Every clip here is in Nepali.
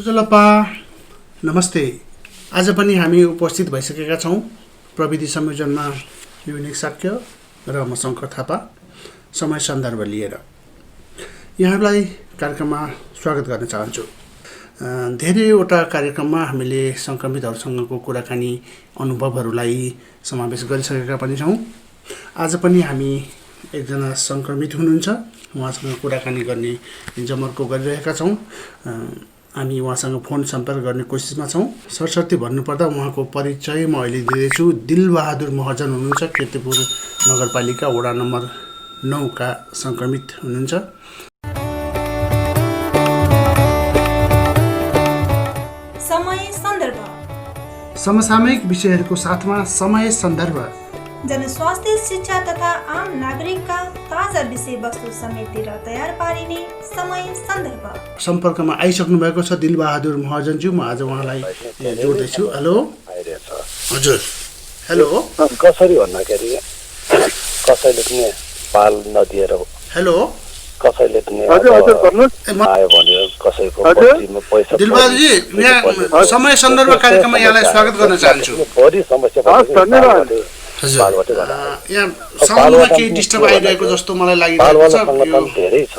सुजलपा नमस्ते। आज पनि हामी उपस्थित भइसकेका छौँ प्रविधि संयोजनमा युनिक साक्य र म शङ्कर थापा समय सन्दर्भ लिएर यहाँलाई कार्यक्रममा स्वागत गर्न चाहन्छु। धेरैवटा कार्यक्रममा हामीले सङ्क्रमितहरूसँगको कुराकानी अनुभवहरूलाई समावेश गरिसकेका पनि छौँ। आज पनि हामी एकजना सङ्क्रमित हुनुहुन्छ, उहाँसँग कुराकानी गर्ने जमर्को गरिरहेका छौँ। हामी उहाँसँग फोन सम्पर्क गर्ने कोसिसमा छौँ। सरसर्ती भन्नुपर्दा उहाँको परिचय म अहिले दिँदैछु। दिलबहादुर महर्जन हुनुहुन्छ, कीर्तिपुर नगरपालिका वडा नम्बर 9 का सङ्क्रमित हुनुहुन्छ। समय सन्दर्भ, समसामयिक विषयहरूको साथमा समय सन्दर्भ, जनस्वास्थ्य, शिक्षा तथा आम नागरिकका ताजा विषयवस्तु समेटेर तयार पारिने समय सन्दर्भ। सम्पर्कमा आइसक्नु भएको छ दिलबहादुर महर्जनज्यू। म आज उहाँलाई जोड्दैछु। हेलो हजुर। हेलो कसरी भन्दाखेरि कसैले पनि पाल नदिएर, हेलो कसैले पनि आयो भने कसैको पैसा। दिलबहादुरजी, यहाँ समय सन्दर्भ कार्यक्रममा यहाँलाई स्वागत गर्न चाहन्छु। बढी समस्या यहाँ साउन्डमा केही डिस्टर्ब आइरहेको जस्तो मलाई लागिरहेको छ।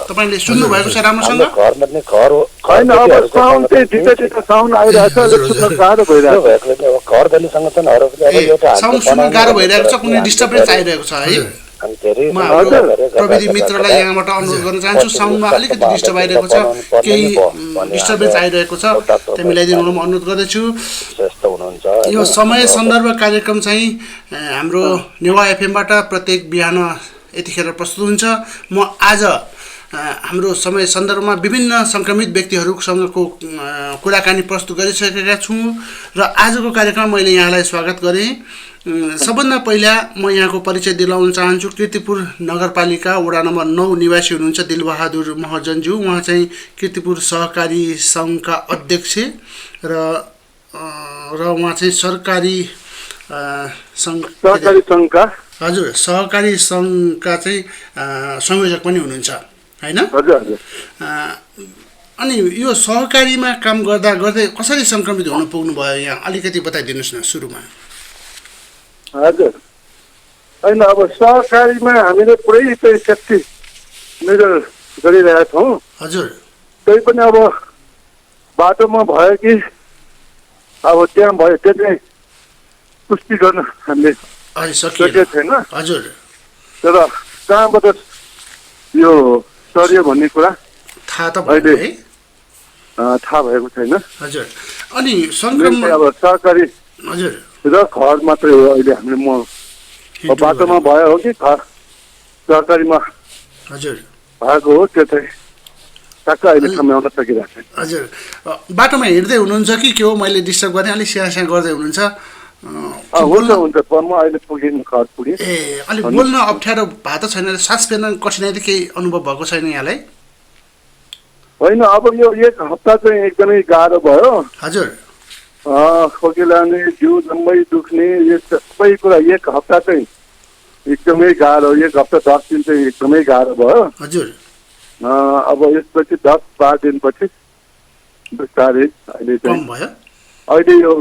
तपाईँले सुन्नु भएको छ राम्रोसँग? घरमा पनि घर होइन, अब साउन्ड चाहिँ ठिकै साउन्ड आइरहेछ, सुन्न गाह्रो भइरहेको छ। घर दलीसँग चाहिँ साउन्ड सुन्न गाह्रो भइरहेको छ, कुनै डिस्टर्बेन्स आइरहेको छ है। म प्रविधि मित्रलाई यहाँबाट अनुरोध गर्न चाहन्छु, साउन्डमा अलिकति डिस्टर्ब आइरहेको छ, केही डिस्टर्बेन्स आइरहेको छ, त्यो मिलाइदिनु म अनुरोध गर्दैछु। यो समय सन्दर्भ कार्यक्रम चाहिँ हाम्रो नेवा एफएमबाट प्रत्येक बिहान यतिखेर प्रस्तुत हुन्छ। म आज हाम्रो समय सन्दर्भमा विभिन्न सङ्क्रमित व्यक्तिहरूसँगको कुराकानी प्रस्तुत गरिसकेका छु र आजको कार्यक्रममा मैले यहाँलाई स्वागत गरेँ। सबभन्दा पहिला म यहाँको परिचय दिलाउन चाहन्छु। कीर्तिपुर नगरपालिका वडा नम्बर 9 निवासी हुनुहुन्छ दिलबहादुर महर्जनज्यू। उहाँ चाहिँ कीर्तिपुर सहकारी सङ्घका अध्यक्ष र उहाँ चाहिँ सहकारी सङ्घका हजुर सहकारी सङ्घका चाहिँ संयोजक पनि हुनुहुन्छ हैन? अनि यो सहकारीमा काम गर्दा गर्दै कसरी सङ्क्रमित हुन पुग्नु भयो, यहाँ अलिकति बताइदिनुहोस् न सुरुमा। हजुर, होइन अब सहकारीमा हामीले पुरै चाहिँ सेफ्टी मेजर गरिरहेका छौँ। हजुर, त्यही पनि अब बाटोमा भयो कि अब त्यहाँ भयो, त्यो चाहिँ पुष्टि गर्न हामीले सकेको छैन। हजुर, तर कहाँबाट यो सर्यो भन्ने कुरा थाहा त अहिले थाहा भएको छैन। हजुर, अनि सङ्क्रमण अब सहकारी हजुर र घर मात्रै हो अहिले हामीले। म बाटोमा भयो हो कि सहकारीमा हजुर भएको हो, त्यो चाहिँ टक्क अहिलेसम्म आउन सकिरहेको छैन। हजुर, बाटोमा हिँड्दै हुनुहुन्छ कि के हो? मैले डिस्टर्ब गरेँ, अलिक स्याहाँ गर्दै हुनुहुन्छ? हुन्छ हुन्छ, म अहिले पुगेँ, घर पुगेँ। ए, अलिक बोल्न अप्ठ्यारो भएको त छैन? सास फेर्न कठिनाइ त केही अनुभव भएको छैन यहाँलाई? होइन, अब यो एक हप्ता चाहिँ एकदमै गाह्रो भयो। हजुर, खोकी लाग्ने, जिउ जम्मै दुख्ने, यो सबै कुरा एक हप्ता चाहिँ एकदमै गाह्रो। एक हप्ता 10 दिन चाहिँ एकदमै गाह्रो भयो। हजुर, अब यसपछि 10-12 दिनपछि बिस्तारै अहिले चाहिँ भयो। अहिले यो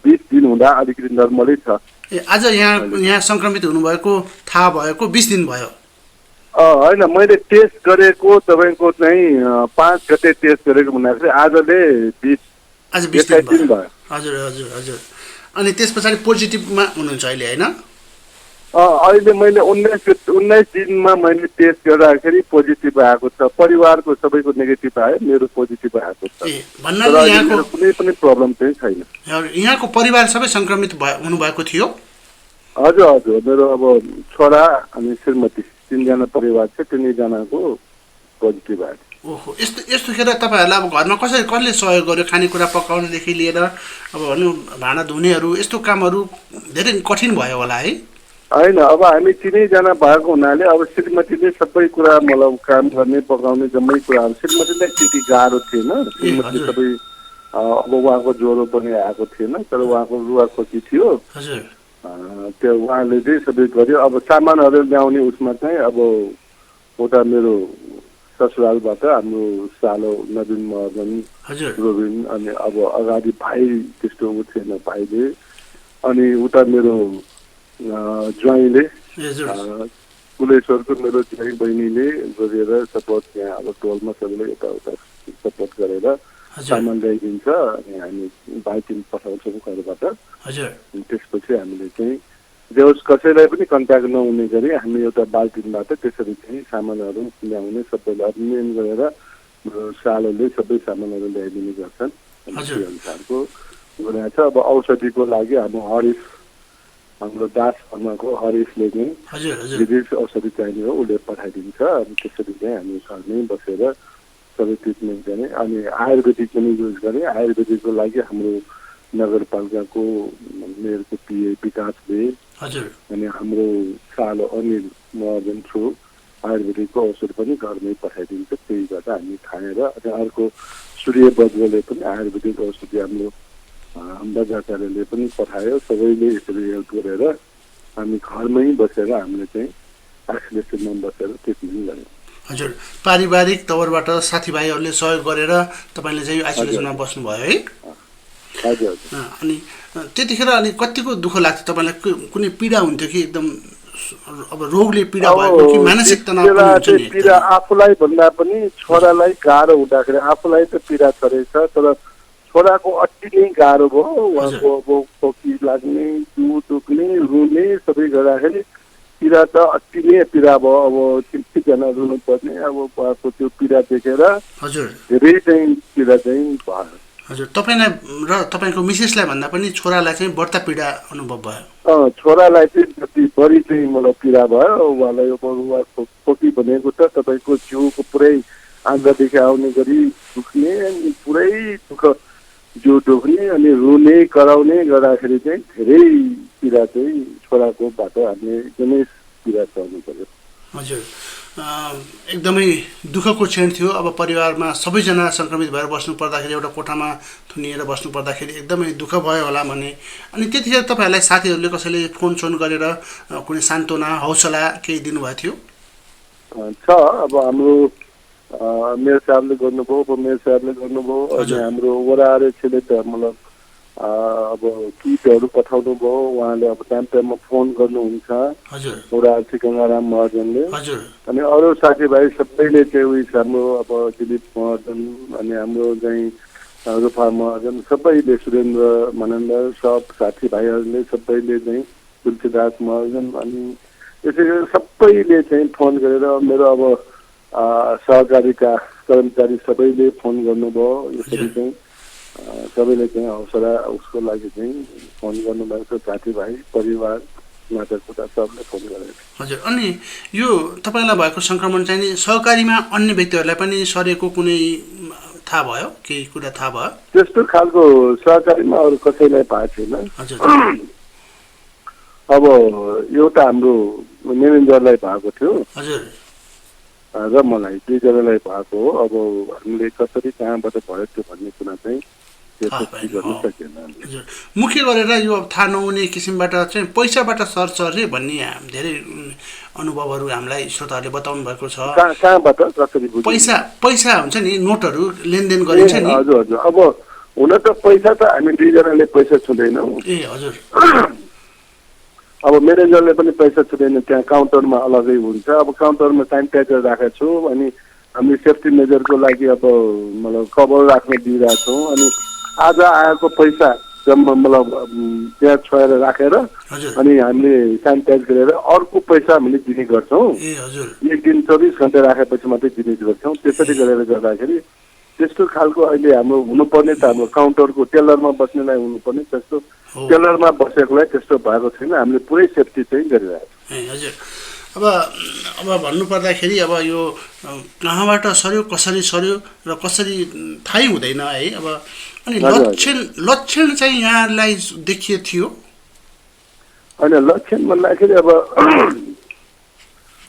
20 दिन हुँदा अलिकति नर्मलै छ। ए, आज यहाँ सङ्क्रमित हुनुभएको थाहा भएको 20 दिन भयो? होइन, मैले टेस्ट गरेको तपाईँको चाहिँ 5 गते टेस्ट गरेको भन्दाखेरि आजले 20 दिन भयो। हजुर हजुर हजुर। अनि त्यस पछाडि पोजिटिभमा हुनुहुन्छ अहिले होइन? अहिले मैले 19 दिनमा मैले टेस्ट गर्दाखेरि पोजिटिभ आएको छ। परिवारको सबैको नेगेटिभ आयो, मेरो पोजिटिभ आएको छ। भन्नाले यहाँको कुनै पनि प्रब्लम चाहिँ छैन। यहाँको परिवार सबै सङ्क्रमित हुनुभएको थियो? हजुर हजुर, मेरो अब छोरा अनि श्रीमती 3 जना परिवार छ, 3 जनाको पोजिटिभ आयो। ओहो, यस्तोखेर तपाईँहरूलाई अब घरमा कसले सहयोग गर्यो? खानेकुरा पकाउनेदेखि लिएर अब भनौँ भाँडा धुनेहरू, यस्तो कामहरू धेरै कठिन भयो होला है? होइन, अब हामी 3 जना भएको हुनाले अब श्रीमतीले सबै कुरा मतलब काम गर्ने पकाउने जम्मै कुराहरू, श्रीमतीलाई त्यति गाह्रो थिएन। श्रीमती सबै अब उहाँको ज्वरो पनि आएको थिएन, तर उहाँको रुवा खोकी थियो, त्यो उहाँले चाहिँ सबै गर्यो। अब सामानहरू ल्याउने उसमा चाहिँ अब उता मेरो ससुरालबाट हाम्रो सालो नवीन महर्जन हजुर रोबिन अनि अब अगाडि भाइ त्यस्तो ऊ थिएन भाइले अनि उता मेरो ज्वाइँले कुलेश्वरको मेरो ज्वाइँ बहिनीले गरेर सपोर्ट यहाँ अब टोलमा सबैले यताउता सपोर्ट गरेर सामान ल्याइदिन्छ अनि हामी बाइकिङ पठाउँछौँ घरबाट त्यसपछि हामीले चाहिँ देउस कसैलाई पनि कन्ट्याक्ट नहुने गरी हामी एउटा बाल्टिनबाट त्यसरी चाहिँ सामानहरू ल्याउने सबैले अध्ययन गरेर सालोले सबै सामानहरू ल्याइदिने गर्छन् त्यो अनुसारको गरेको छ। अब औषधिको लागि हाम्रो दास फर्माको हरिसले चाहिँ विदेश औषधि चाहिने हो उसले पठाइदिन्छ। अनि त्यसरी चाहिँ हामी घरमै बसेर सबै ट्रिटमेन्ट गर्ने अनि आयुर्वेदिक पनि युज गर्ने। आयुर्वेदिकको लागि हाम्रो नगरपालिकाको मेयरको पिए विकासले अनि हाम्रो सालो अनिल महर्जन थ्रु आयुर्वेदिकको औषध पनि घरमै पठाइदिन्छ। त्यही गर्दा हामी खाएर अनि अर्को सूर्य बज्रले पनि आयुर्वेदिक औषधि हाम्रो बजार कार्यालयले पनि पठायो। सबैले यसरी हेल्प गरेर हामी घरमै बसेर हामीले चाहिँ आइसोलेसनमा बसेर ट्रिटमेन्ट गर्यौँ। हजुर पारिवारिक तवरबाट साथीभाइहरूले सहयोग गरेर तपाईँले चाहिँ आइसोलेसनमा बस्नुभयो है? हजुर। अनि त्यतिखेर अनि कतिको दुःख लाग्थ्यो तपाईँलाई? कुनै पीडा हुन्थ्यो कि एकदम अब रोगले पीडा भएको कि मानसिक तनाव पनि हुन्छ नि? पीडा आफूलाई भन्दा पनि छोरालाई गाह्रो हुँदाखेरि आफूलाई त पीडा छरेछ तर छोराको अति नै गाह्रो भयो। उहाँको अब खोकी लाग्ने जिउ दुख्ने रुने सबै गर्दाखेरि पीडा त अति नै पीडा भयो। अब कतिजना रुनु पर्ने अब उहाँको त्यो पीडा देखेर धेरै चाहिँ पीडा चाहिँ भयो। हजुर तपाईँलाई र तपाईँको मिसेसलाई भन्दा पनि छोरालाई चाहिँ बढ्ता पीडा अनुभव भयो? छोरालाई चाहिँ जति बढी चाहिँ मलाई पीडा भयो। उहाँलाई उहाँको खोकी भनेको त तपाईँको जिउको पुरै आँखादेखि आउने गरी दुख्ने अनि पुरै जिउ दुख्ने अनि रुने कराउने गर्दाखेरि चाहिँ धेरै पीडा चाहिँ छोराकोबाट हामीले एकदमै पीडा सहनु पर्यो। हजुर एकदमै दुःखको क्षण थियो। अब परिवारमा सबैजना सङ्क्रमित भएर बस्नु पर्दाखेरि एउटा कोठामा थुनिएर बस्नु पर्दाखेरि एकदमै दुःख भयो होला भने अनि त्यतिखेर तपाईँहरूलाई साथीहरूले कसैले फोन गरेर कुनै सान्त्वना हौसला केही दिनुभएको थियो? छ अब हाम्रो मेयर साहबले गर्नुभयो, उपमेयर साहबले गर्नुभयो अनि हाम्रो वडा अध्यक्षले त मतलब अब किटहरू पठाउनु भयो। उहाँले अब टाइममा फोन गर्नुहुन्छ वडा अध्यक्ष गङ्गाराम महर्जनले अनि अरू साथीभाइ सबैले चाहिँ उयो हाम्रो अब दिलीप महर्जन अनि हाम्रो चाहिँ रूपा महर्जन सबैले सुरेन्द्र मनन्दर सब साथीभाइहरूले सबैले चाहिँ तुलसीदास महर्जन अनि यसरी सबैले चाहिँ फोन गरेर मेरो अब सहकारीका कर्मचारी सबैले फोन गर्नुभयो। यसरी चाहिँ सबैले चाहिँ हौसला उसको लागि चाहिँ फोन गर्नुभएको छ। साथीभाइ परिवार नातागोता सबले फोन गरेको। हजुर अनि यो तपाईँलाई भएको सङ्क्रमण चाहिँ नि सहकारीमा अन्य व्यक्तिहरूलाई पनि सरेको कुनै थाहा भयो? केही कुरा थाहा भयो? त्यस्तो खालको सहकारीमा अरू कसैलाई भएको छैन। अब एउटा हाम्रो म्यानेजरलाई भएको थियो र मलाई दुईजनालाई भएको हो। अब हामीले कसरी कहाँबाट भयो त्यो भन्ने कुरा चाहिँ मुख्य गरेर यो थाहा नहुने किसिमबाट चाहिँ पैसाबाट सर्छ अरे भन्ने धेरै अनुभवहरू हामीलाई श्रोताहरूले बताउनु भएको छ। पैसा हुन्छ नि नोटहरू लेनदेन गरिन्छ नि? हजुर हजुर। अब हुन त पैसा त हामी दुईजनाले पैसा छुँदैनौँ। ए हजुर। अब म्यानेजरले पनि पैसा छुँदैन, त्यहाँ काउन्टरमा अलगै हुन्छ। अब काउन्टरमा सेनिटाइजर राखेको छु अनि हामी सेफ्टी मेजरको लागि अब मतलब कभर राख्न दिइरहेको छौँ। अनि आज आएको पैसा जम्मा मतलब त्यहाँ छोएर राखेर अनि हामीले सेनिटाइज गरेर अर्को पैसा हामीले दिने गर्छौँ। एक दिन 24 घन्टा राखेपछि मात्रै दिने गर्छौँ। त्यसरी गरेर गर्दाखेरि त्यस्तो खालको अहिले हाम्रो हुनुपर्ने त हाम्रो काउन्टरको टेलरमा बस्नेलाई हुनुपर्ने त्यस्तो टेलरमा बसेकोलाई त्यस्तो भएको छैन। हामीले पुरै सेफ्टी चाहिँ गरिरहेको छौँ। हजुर। अब भन्नुपर्दाखेरि अब यो कहाँबाट सर्यो कसरी सर्यो र कसरी थाहै हुँदैन है। अब अनि लक्षण चाहिँ यहाँलाई देखिए थियो? होइन लक्षण भन्दाखेरि अब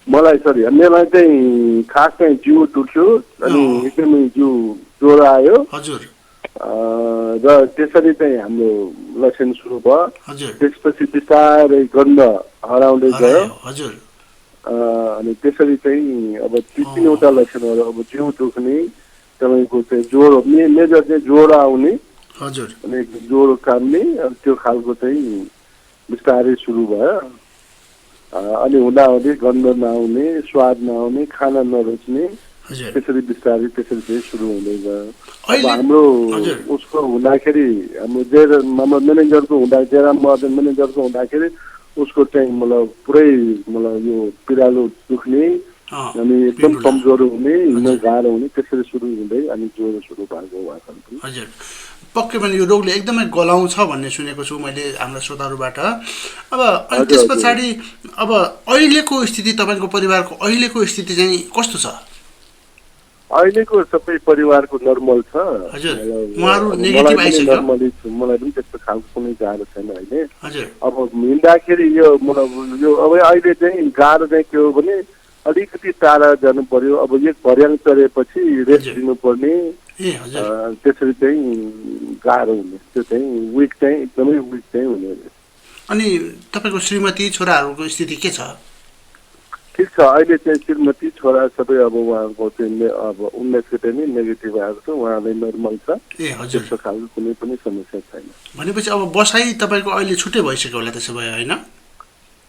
मलाई चाहिँ खास चाहिँ जिउ दुख्यो अनि एकदमै जिउ ज्वरो आयो र त्यसरी चाहिँ हाम्रो लक्षण सुरु भयो। त्यसपछि बिस्तारै गन्ध हराउँदै गयो अनि त्यसरी चाहिँ अब तीनवटा लक्षणहरू अब जिउ दुख्ने तपाईँको चाहिँ ज्वरो मेजर चाहिँ ज्वरो आउने हजुर अनि ज्वरो काट्ने त्यो खालको चाहिँ बिस्तारै सुरु भयो अनि हुँदाहुँदै गन्ध नआउने स्वाद नआउने खाना नरुच्ने त्यसरी बिस्तारै त्यसरी चाहिँ सुरु हुँदै गयो अब हाम्रो उसको हुँदाखेरि हाम्रो म्यानेजरको हुँदा जयराम महर्जन म्यानेजरको हुँदाखेरि उसको चाहिँ मतलब पुरै मतलब यो पिरालो दुख्ने अनि एकदम कमजोर हुने हिँड्न गाह्रो हुने त्यसरी सुरु हुँदै अनि ज्वरो सुरु भएको उहाँहरू हजुर पक्कै पनि यो रोगले एकदमै गलाउँछ भन्ने सुनेको छु मैले हाम्रो श्रोताहरूबाट अब अनि त्यस पछाडि अब अहिलेको स्थिति तपाईँको परिवारको अहिलेको स्थिति चाहिँ कस्तो छ अहिलेको सबै परिवारको नर्मल छ मलाई पनि त्यस्तो खालको कुनै गाह्रो छैन अहिले अब हिँड्दाखेरि यो मतलब यो अब अहिले चाहिँ गाह्रो चाहिँ के हो भने अलिकति टाढा जानु पर्यो अब एक भर्याङ चढेपछि रेस्ट दिनुपर्ने त्यसरी चाहिँ गाह्रो हुने त्यो चाहिँ विक चाहिँ एकदमै विक चाहिँ हुने अनि तपाईँको श्रीमती छोराहरूको स्थिति के छ ठिक छ अहिले चाहिँ श्रीमती छोरा सबै अब उहाँको चाहिँ अब 19 गते नै नेगेटिभ आएको छ उहाँलाई नर्मल छ त्यस्तो खालको कुनै पनि समस्या छैन भनेपछि अब बसाइ तपाईँको अहिले छुट्टै भइसक्यो होला त्यसो भए होइन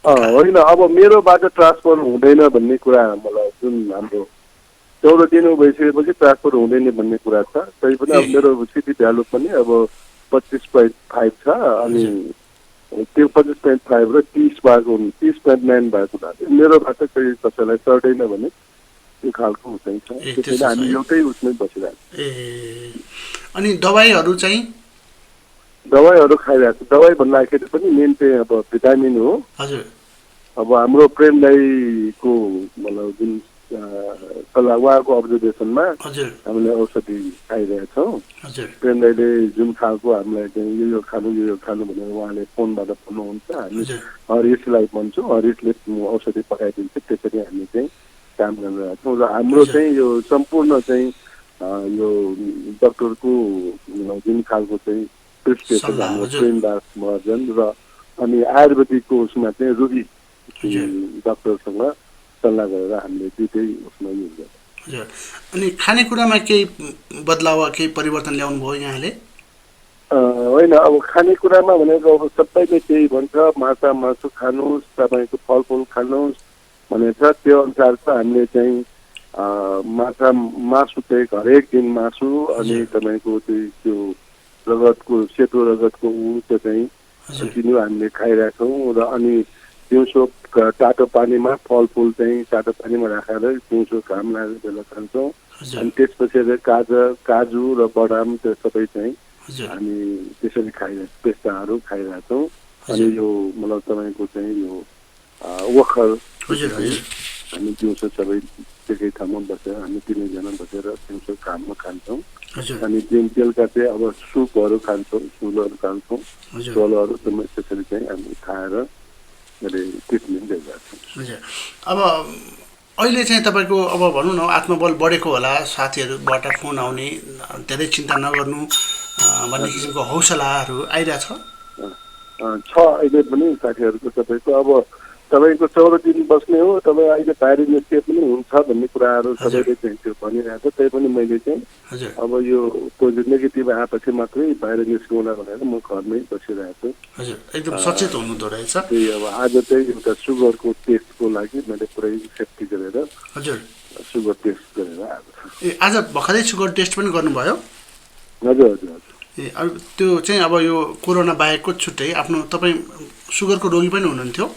होइन अब मेरोबाट ट्रान्सफर हुँदैन भन्ने कुरा मलाई जुन हाम्रो 14 दिन भइसकेपछि ट्रान्सफर हुँदैन भन्ने कुरा छ तै पनि अब मेरो सिटी भ्यालु पनि अब 25.5 छ अनि त्यो 25.5 र 30 भएको 30.9 भएको हुनाले मेरोबाट चाहिँ कसैलाई चढ्दैन भने त्यो खालको हुँदैन त्यसैले हामी एउटै उसमै बसिरहेको ए अनि दबाईहरू चाहिँ दबाईहरू खाइरहेको छु दबाई भन्दाखेरि पनि मेन चाहिँ अब भिटामिन हो हजुर अब हाम्रो प्रेम दाइको मतलब जुन उहाँको अब्जर्भेसनमा हामीले औषधि खाइरहेछौँ प्रेम दाइले जुन खालको हामीलाई चाहिँ यो खानु भनेर उहाँले फोनबाट भन्नुहुन्छ हामी हरिशलाई भन्छौँ हरिशले औषधि पठाइदिन्छ त्यसरी हामी चाहिँ काम गरिरहेको छौँ र हाम्रो चाहिँ यो सम्पूर्ण चाहिँ यो डाक्टरको जुन खालको चाहिँ प्रिस्क्रिप्सन हाम्रो प्रेमदास महर्जन र अनि आयुर्वेदिकको उसमा चाहिँ रुबी डाक्टरसँग सल्लाह गरेर हामीले दुइटै उसमा युज गर्छौँ हजुर अनि खानेकुरामा केही बदलाव केही परिवर्तन ल्याउनु भयो यहाँले होइन अब खानेकुरामा भनेको अब सबैले त्यही भन्छ माछा मासु खानुहोस् तपाईँको फलफुल खानुहोस् भनेको छ त्यो अनुसार चाहिँ हामीले चाहिँ माछा मासु चाहिँ हरेक दिन मासु अनि तपाईँको त्यो रगतको सेतो रगतको त्यो चाहिँ कन्टिन्यू हामीले खाइरहेछौँ र अनि दिउँसो तातो पानीमा फलफुल चाहिँ तातो पानीमा राखेर दिउँसो घाम लागेर बेला खान्छौँ अनि त्यसपछि काजु र बदाम त्यो सबै चाहिँ हामी त्यसरी पेस्ताहरू खाइरहेछौँ अनि यो मतलब तपाईँको चाहिँ यो ओखर हामी दिउँसो सबै एकै ठाउँमा बसेर हामी तिनैजना बसेर दिउँसो घाममा खान्छौँ अनि बेलुका चाहिँ अब सुपहरू खान्छौँ सुलहरू खान्छौँ चोलोहरू त्यसरी चाहिँ हामी खाएर ट्रिटमेन्ट दिइरहेको छौँ अब अहिले चाहिँ तपाईँको अब भनौँ न आत्मबल बढेको होला साथीहरूबाट फोन आउने धेरै चिन्ता नगर्नु भन्ने किसिमको हौसलाहरू आइरहेछ अहिले पनि साथीहरूको तपाईँको अब तपाईँको 14 दिन बस्ने हो तपाईँ अहिले बाहिर निस्के पनि हुन्छ भन्ने कुराहरू सबैले चाहिँ त्यो भनिरहेको छ त्यही पनि मैले चाहिँ अब यो पोजिटिभ नेगेटिभ आएपछि मात्रै बाहिर निस्कौँला भनेर म घरमै बसिरहेको छु एकदम सचेत हुनुहुँदो रहेछ त्यही अब आज चाहिँ एउटा सुगरको टेस्टको लागि मैले पुरै सेफ्टी गरेर सुगर टेस्ट गरेर आएको छु ए आज भर्खरै सुगर टेस्ट पनि गर्नुभयो हजुर हजुर हजुर ए अब त्यो चाहिँ अब यो कोरोना बाहेकको छुट्टै आफ्नो तपाईँ सुगरको रोगी पनि हुनुहुन्थ्यो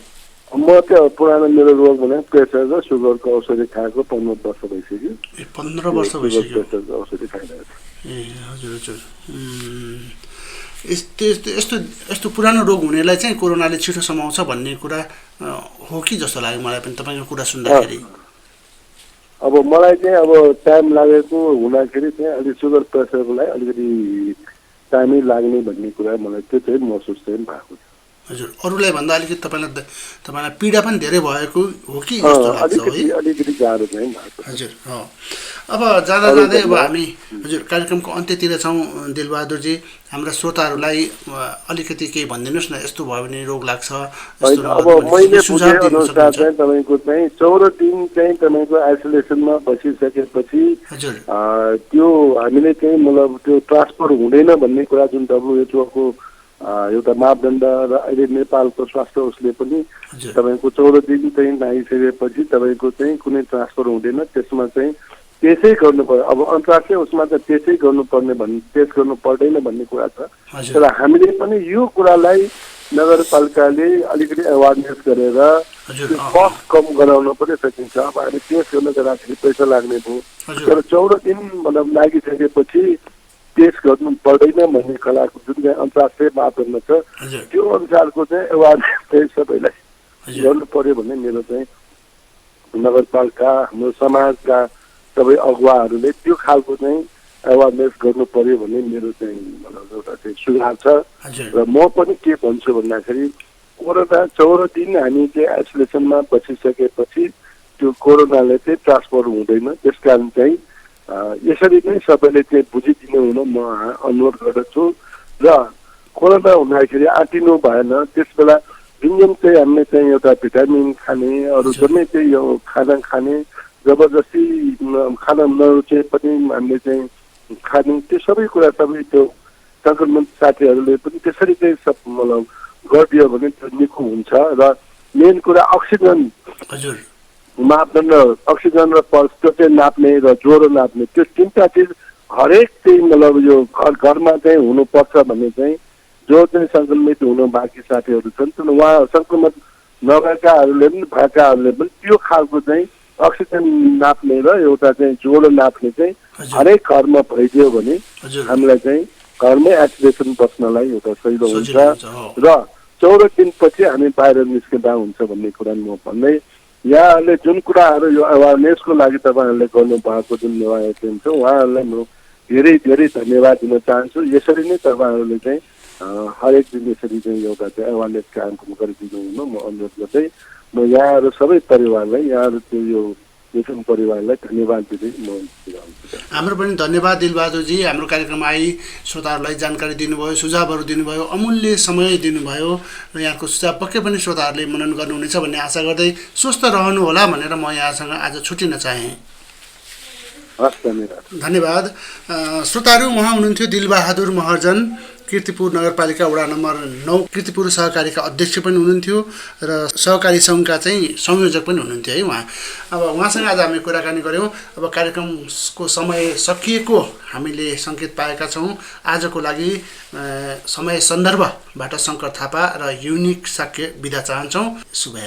म त्यो पुरानो मेरो रोग भने प्रेसर र सुगरको औषधि खाएको 15 वर्ष भइसक्यो 15 वर्ष भइसक्यो प्रेसरको औषधि खाइरहेको छु ए हजुर हजुर यस्तो पुरानो रोग हुनेलाई चाहिँ कोरोनाले छिटो समाउँछ भन्ने कुरा हो कि जस्तो लाग्यो मलाई पनि तपाईँको कुरा सुन्दाखेरि अब मलाई चाहिँ अब टाइम लागेको हुँदाखेरि चाहिँ अलि सुगर प्रेसरको लागि अलिकति टाइमै लाग्ने भन्ने कुरा मलाई त्यो चाहिँ महसुस चाहिँ भएको छ हजुर अरूलाई भन्दा अलिकति तपाईँलाई पीडा पनि धेरै भएको हो कि जस्तो लाग्छ है अलिकति गाह्रो चाहिँ हजुर अब जाँदा जाँदै अब हामी हजुर कार्यक्रमको अन्त्यतिर छौँ दिलबहादुरजी हाम्रा श्रोताहरूलाई अलिकति केही भनिदिनुहोस् न यस्तो भयो भने रोग लाग्छ अब मैले बुझेअनुसार चाहिँ तपाईँको चाहिँ 14 दिन चाहिँ तपाईँको आइसोलेसनमा बसिसकेपछि त्यो हामीले चाहिँ मतलब त्यो ट्रान्सफर हुँदैन भन्ने कुरा जुन WHO एउटा मापदण्ड र अहिले नेपालको स्वास्थ्य उसले पनि तपाईँको 14 दिन चाहिँ आइसकेपछि तपाईँको चाहिँ कुनै ट्रान्सफर हुँदैन त्यसमा चाहिँ त्यसै गर्नु पर्यो अब अन्तर्राष्ट्रिय उसमा त त्यसै गर्नुपर्ने भन्ने टेस्ट गर्नु पर्दैन भन्ने कुरा छ तर हामीले पनि यो कुरालाई नगरपालिकाले अलिकति एवारनेस गरेर कस्ट कम गराउन पनि सकिन्छ अब हामी टेस्ट गर्न जाँदाखेरि पैसा लाग्ने भयो तर 14 दिन मतलब लागिसकेपछि टेस्ट गर्नु पर्दैन भन्ने कलाको जुन चाहिँ अन्तर्राष्ट्रिय मापदण्ड छ त्यो अनुसारको चाहिँ एवारनेस चाहिँ सबैलाई गर्नु पर्यो भन्ने मेरो चाहिँ नगरपालिका हाम्रो समाजका सबै अगुवाहरूले त्यो खालको चाहिँ एवारनेस गर्नु पर्यो भन्ने मेरो चाहिँ एउटा चाहिँ सुझाव छ र म पनि के भन्छु भन्दाखेरि कोरोना 14 दिन हामी चाहिँ आइसोलेसनमा बसिसकेपछि त्यो कोरोनाले चाहिँ ट्रान्सफर हुँदैन त्यसकारण चाहिँ यसरी नै सबैले चाहिँ बुझिदिनु हुन म अनुरोध गर्दछु र कोरोना हुँदाखेरि आँटिनु भएन त्यसबेला जुन चाहिँ हामीले चाहिँ एउटा भिटामिन खाने अरू जम्मै चाहिँ यो खाना खाने जबरजस्ती खाना नरुचे पनि हामीले चाहिँ खाने त्यो सबै कुरा सबै त्यो सङ्क्रमित साथीहरूले पनि त्यसरी चाहिँ सब मतलब गरिदियो भने त्यो निको हुन्छ र मेन कुरा अक्सिजन मापदण्ड अक्सिजन र पल्स त्यो चाहिँ नाप्ने र ज्वरो नाप्ने त्यो तिनवटा चिज हरेक चाहिँ मतलब यो घरमा चाहिँ हुनुपर्छ भन्ने चाहिँ जो चाहिँ सङ्क्रमित हुनु बाँकी साथीहरू छन् उहाँ सङ्क्रमित नभएकाहरूले पनि भएकाहरूले पनि त्यो खालको चाहिँ अक्सिजन नाप्ने र एउटा चाहिँ ज्वरो नाप्ने चाहिँ हरेक घरमा भइदियो भने हामीलाई चाहिँ घरमै आइसोलेसन बस्नलाई एउटा सजिलो हुन्छ र 14 दिनपछि हामी बाहिर निस्किँदा हुन्छ भन्ने कुरा म भन्दै यहाँहरूले जुन कुराहरू यो अवेरनेसको लागि तपाईँहरूले गर्नुभएको जुन आयोजन छ उहाँहरूलाई म धेरै धेरै धन्यवाद दिन चाहन्छु यसरी नै तपाईँहरूले चाहिँ हरेक दिन यसरी चाहिँ एउटा चाहिँ अवेरनेस कार्यक्रम गरिदिनु हुन म अनुरोध गर्दै म यहाँहरू सबै परिवारलाई यहाँहरू त्यो यो मिथुन परिवारलाई धन्यवाद दिँदै म हाम्रो पनि धन्यवाद दिलबहादुरजी हाम्रो कार्यक्रममा आई श्रोताहरूलाई जानकारी दिनुभयो सुझावहरू दिनुभयो अमूल्य समय दिनुभयो र यहाँको सुझाव पक्कै पनि श्रोताहरूले मनन गर्नुहुनेछ भन्ने आशा गर्दै स्वस्थ रहनु होला भनेर म यहाँसँग आज छुटिन चाहे धन्यवाद श्रोताहरू उहाँ हुनुहुन्थ्यो दिलबहादुर महर्जन कीर्तिपुर नगरपालिका वडा नम्बर 9 कीर्तिपुर सहकारीका अध्यक्ष पनि हुनुहुन्थ्यो र सहकारी सङ्घका चाहिँ संयोजक पनि हुनुहुन्थ्यो है उहाँ अब उहाँसँग आज हामी कुराकानी गऱ्यौँ अब कार्यक्रमको समय सकिएको हामीले सङ्केत पाएका छौँ आजको लागि समय सन्दर्भबाट शङ्कर थापा र युनिक साक्य बिदा चाहन्छौँ शुभ